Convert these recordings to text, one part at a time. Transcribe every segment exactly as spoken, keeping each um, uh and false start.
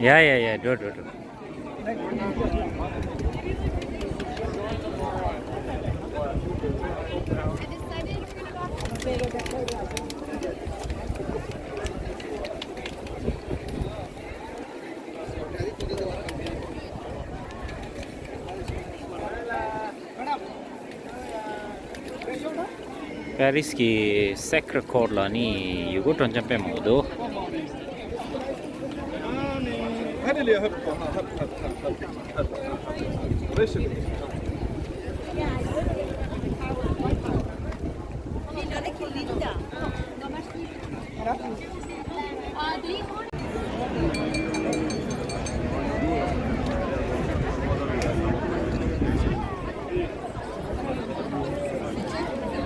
ཡ་ཡ་ཡ། འགྲོ་འགྲོ་འགྲོ། པེ་རིས་ཀྱི་སེག་རེ་ཀོར་ལ་ནི་ཡུལ་སྐོར་སྤྲོ་འཆམ་དཔེ་མང་པོ་འདུག།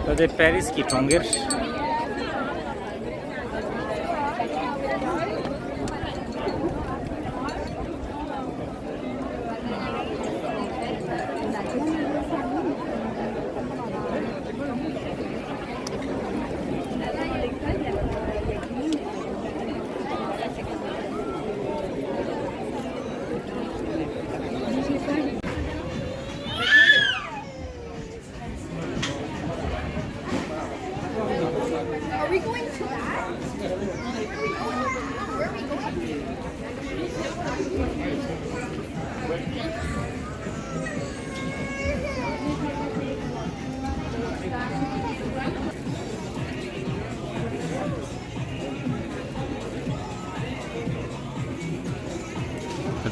ད་ལྟ་པེ་རིས་ཀྱི་གྲོང་ཁྱེར། Are we going to that? Where are we going?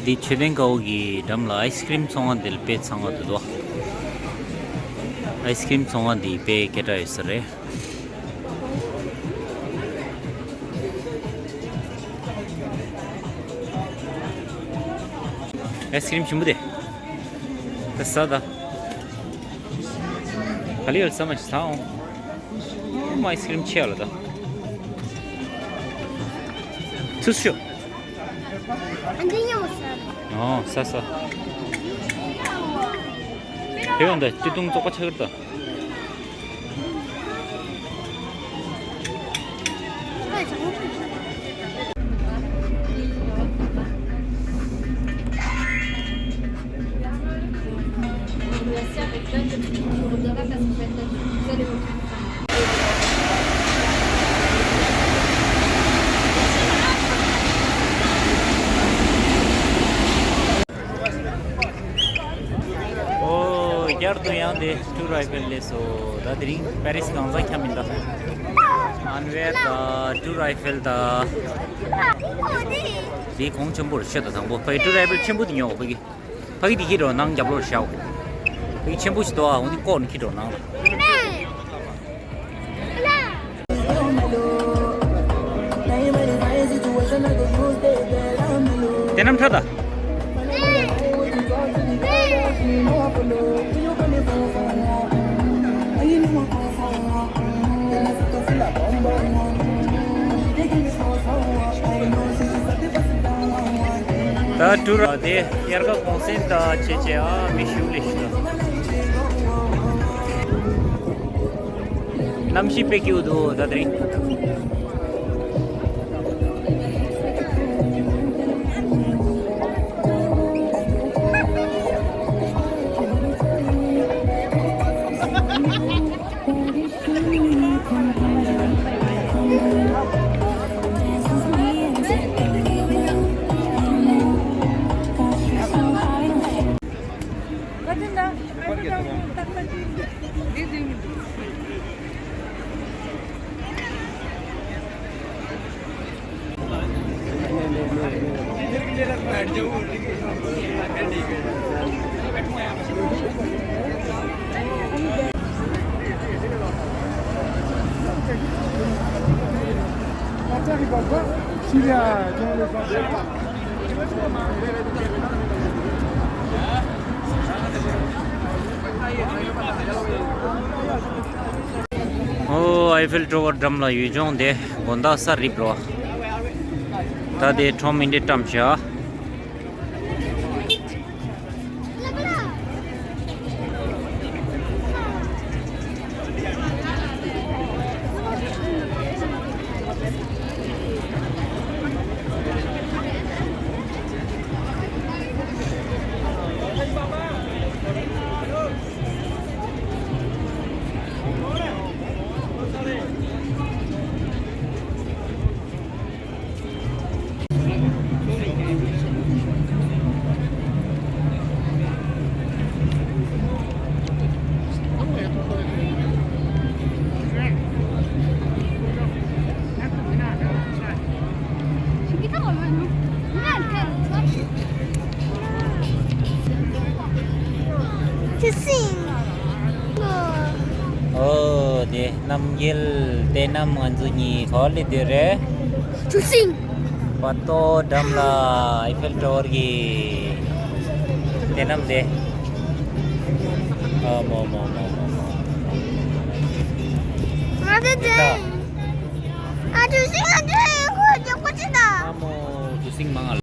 འདི་མཆོད་རྟེན་དཀར་པོ་གི་འགྲམ་ལ་ཨའི་སི་ཀྲིམ་བཙོང་བ་འདི་ལ་དཔེ་ཚང་བ་འདུག་དོ། ཨའི་སི་ཀྲིམ་བཙོང་བ་འདི་དཔེ་སྐད་གྲགས་ཡོད་ས་རེད། ཨའི་སི་ཀྲིམ་ཞིམ་པོ་དེ། ད་ཟ་ད། ག་ལེར་ཟ་མ་ཟ་འོང་། ཨ་མ་ཨའི་སི་ཀྲིམ་ཆེ་ཡ་ལ་ད། ཐུགས་ཤོག། ཨ་འདི་ཉོ་ས། ཨོ་ཟ་ཟ། དེ་ཡང་ད་སྤྱི་གཏོང་བཙོག་པ་ཆགས་ཀྱི་རེད་ད། ཨོ། བསྐྱར་དུ་ཡང་དེ་ཊུ་རའི་ཕེལ་སླེབས་སོང་། ད་དེ་རིང་པེ་རིས་གང་ཟག་འཁྱམས་མིན་ད། ཨན་ཝེར་ད་ཊུ་རའི་ཕེལ་ད། དེ་གོང་ཆེན་པོ་རེད་ཤོད་ད། དང་པོ་ཕ་གི་ཊུ་རའི་ཕེལ་ཆེན་པོ་དེ་ཉོ་གོ་ཕ་གི། ཕ་གི་དེ་ཁྱེར་འགྲོ་ནང་རྒྱབ་ལོགས་བཞག་གོ། ཕ་གི་ཆེན་པོ་ཞིག་འདུག་ཨ། འོ་འདི་བཀོག་ནས་ཁྱེར་འགྲོ་ནང་ལ། དེ་རྣམས་ཁྲ་ད། ད་ཊུ་ར་དེ་དབྱར་ཁ་གུང་སེང་ད་བྱེད་བྱེད་ཨ་མི་ཤུགས་ལས་ཤུགས། གནམ་གཤིས་དཔེ་སྐྱིད་པོ་འདུག་ད་དེ་རིང་། ཨོ། ཨའི་ཧྥེལ་ཊ་ཝར་འགྲམ་ལ་ཡུལ་ལྗོངས་དེ་དགོང་དག་ས་རིབ་རོ། ད་དེ་ཁྲོམ་མི་འདྲེ་བཀྲམ་བྱ། ཨོ། དེ་རྣམ་རྒྱལ་དེ་རྣམ་ང་ཚོ་གཉིས་ག་པར་སླེབས་བསྡད་རེད། ཆུ་སྲིན། བ་ཏོ་འགྲམ་ལ་ཨའི་ཧྥེལ་ཊ་ཝར་གྱི་དེ་རྣམ་དེ། ཨ་མོ་མོ་མོ་མོ་མོ། ང་དེ་དེ། ཨ་ཆུ་སྲིན་ང་དེ་ཁོ་ཅག་པོ་ཅི་ད། ཨ་མོ་ཆུ་སྲིན་མང་ང་ལ།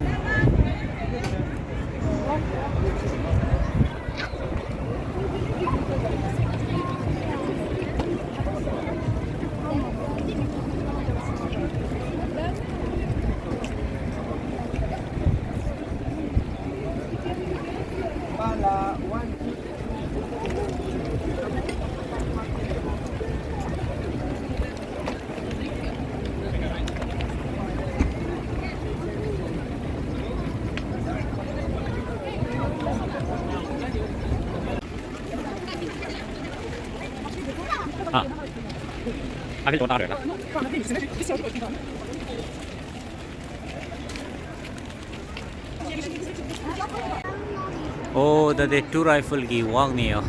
ཨ། ཨ་ཕི་ཏོ་ཏ་རེད་ལ། ཨོ། ད་དེ་ཊུར་ཨའི་ཧྥེལ་གྱི་འོག་ནས་ཡོ།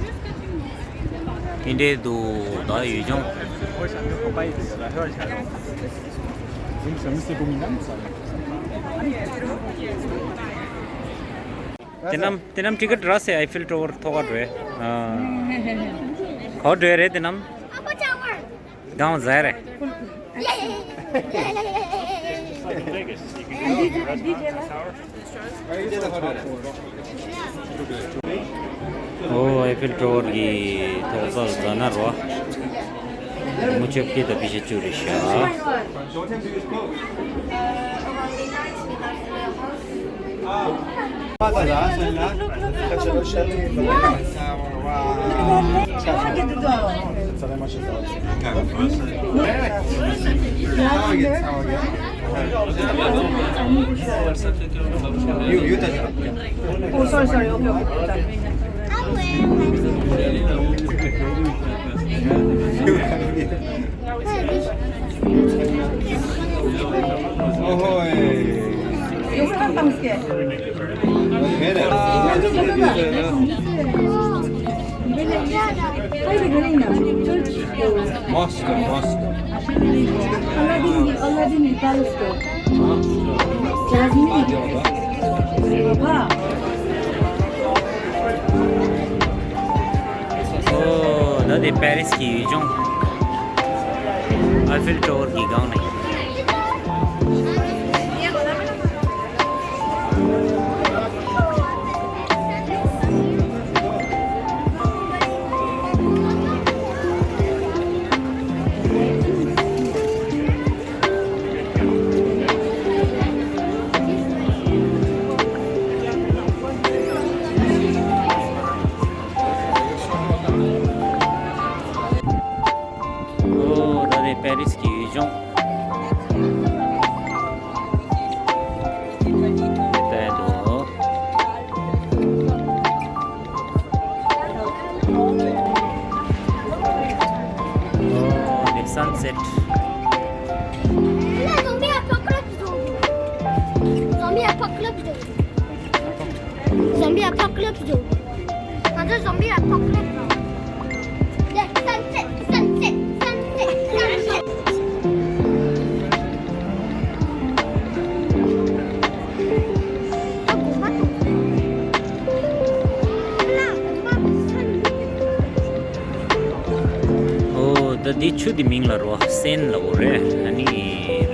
དེ་འདྲས་འདུག་ད་ཡུལ་ལྗོངས། དེ་རྣམ་དེ་རྣམ་ཊི་ཀེ་ཊི་རག་སེ་ཨའི་ཧྥེལ་ཊ་ཝར་ཐོག་ཁ་འགྲོ་ཡ། ཨ། ག་པར་འགྲོ་ཡ་རེད་དེ་རྣམ། གང་ཟེར་རེད། ཨོ། ཨའི་ཧྥེལ་ཊ་ཝར་གྱི་ཐོག་ས་ཟ་ན་རོ། མུ་ཆབ་ཀྱི་ད་པི་ཤ་བཅུ་རེད་ཤག Oh, sorry, sorry. Okay, okay. Mosque, mosque. ཨོ། ད་དེ་པེ་རིས་ཀྱི་ཡུལ་ལྗོངས། ཨའི་ཧྥེལ་ཊ་ཝར་གྱི་སྒང་ནས། ཨོ། ད་རེས་པེ་རིས་ཀྱི་ཡུལ་ལྗོངས། ད་དུ། ཨོ། དེ་སན་སེཊ། Zombie apocalypse. Zombie apocalypse. Zombie apocalypse. Another zombie apocalypse. Sunset, sunset, sunset, sunset. ད་འདི་ཆུ་འདི་མིང་ལ་རོ་སེན་ལ་གོ་རེད། ཨ་ནི་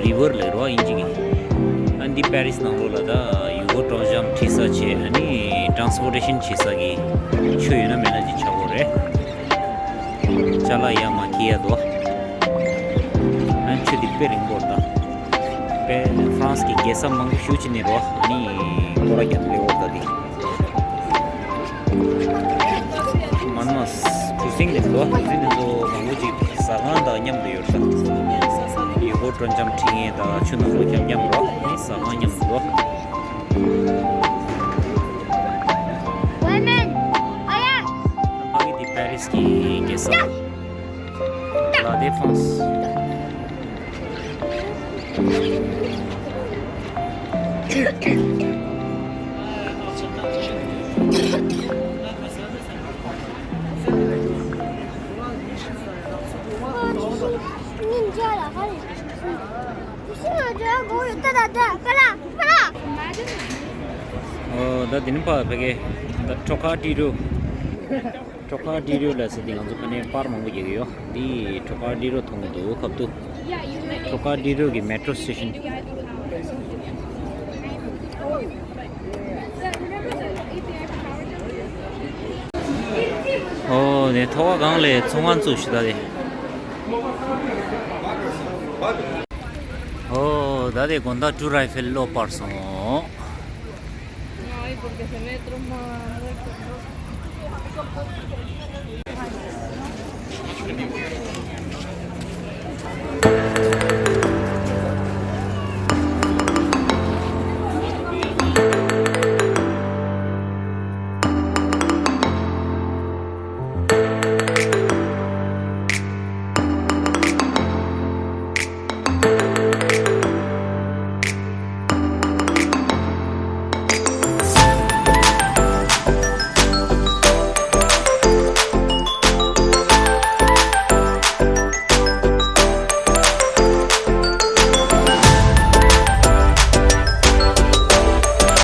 རི་ཝར་ལ་རོ་ཨིན་ཇི་གི། ཨ་འདི་པེ་རིས་ནང་ལོགས་ལ་ད་ཡུ་གུར་སྤྲོ་འཆམ་ཁྲིད་ས་བྱས། ཨ་ནི་ཊ་རན་སི་པོར་ཊེ་ཤན་བྱེད་ས་གི་ཆུ་ཡོད་ན་མེད་ན་ཅིག་ཆགས་གོ་རེད། ཅ་ལག་ཡར་མར་འཁྱེར་ཡ་དོ། ཨ་ཆུ་འདི་དཔེ་རིང་པོ་རེད་ད། དཔེ་ཧྥ་རན་སི་གི་རྒྱལ་ས་མང་པོ་ཞེ་ཅིག་ནས་རོ་ཨ་ནི་སྐོར་ར་རྒྱག་ནས་སླེབས་ཡོད་རེད་ད་འདི། མན་མ་གྲུ་གཟིངས་དེ་ཚོ། གྲུ་གཟིངས་དེ་ཚོ་མང་པོ་ཅིག་ཟ་ཁང་དང་མཉམ་དུ་ཡོད་ས། ཡུ་གུར་སྤྲོ་འཆམ་ཁྲིད་མཁན་དང་ཆུ་ནང་ལོགས་འཁྱམ་འཁྱམ་འགྲོ། ཟ་ཁང་མཉམ་དུ་འགྲོ། ཕ་གི་དེ་པེ་རིས་ཀྱི་རྒྱལ་ས་ལ་དེ་ཧྥ་རན་སི། ཨོ་ད་དེ་ནི་ཕ་ཕ་གི་ད་ཊྲོ་ཀ་ཌི་རོ། ཊྲོ་ཀ་ཌི་རོ་ལ་ཟེར་དེ་ང་ཚོ་ཕ་ནས་པར་མང་པོ་རྒྱག་གི་ཡོད། འདི་ཊྲོ་ཀ་ཌི་རོ་མཐོང་གི་འདུག་ཁབ་ཏུ། ཊྲོ་ཀ་ཌི་རོ་གི་མེ་ཊྲོ་སི་ཊེ་ཤན། ཨོ་ནས་ཐོག་ཁ་གང་ལས་ཚོང་ཁང་བཙུགས་ཤི་ད་དེ། ཨོ་ད་དེ་དགོང་དག་ཊུ་རའི་ཕེལ་ལོ་པར་སོང་།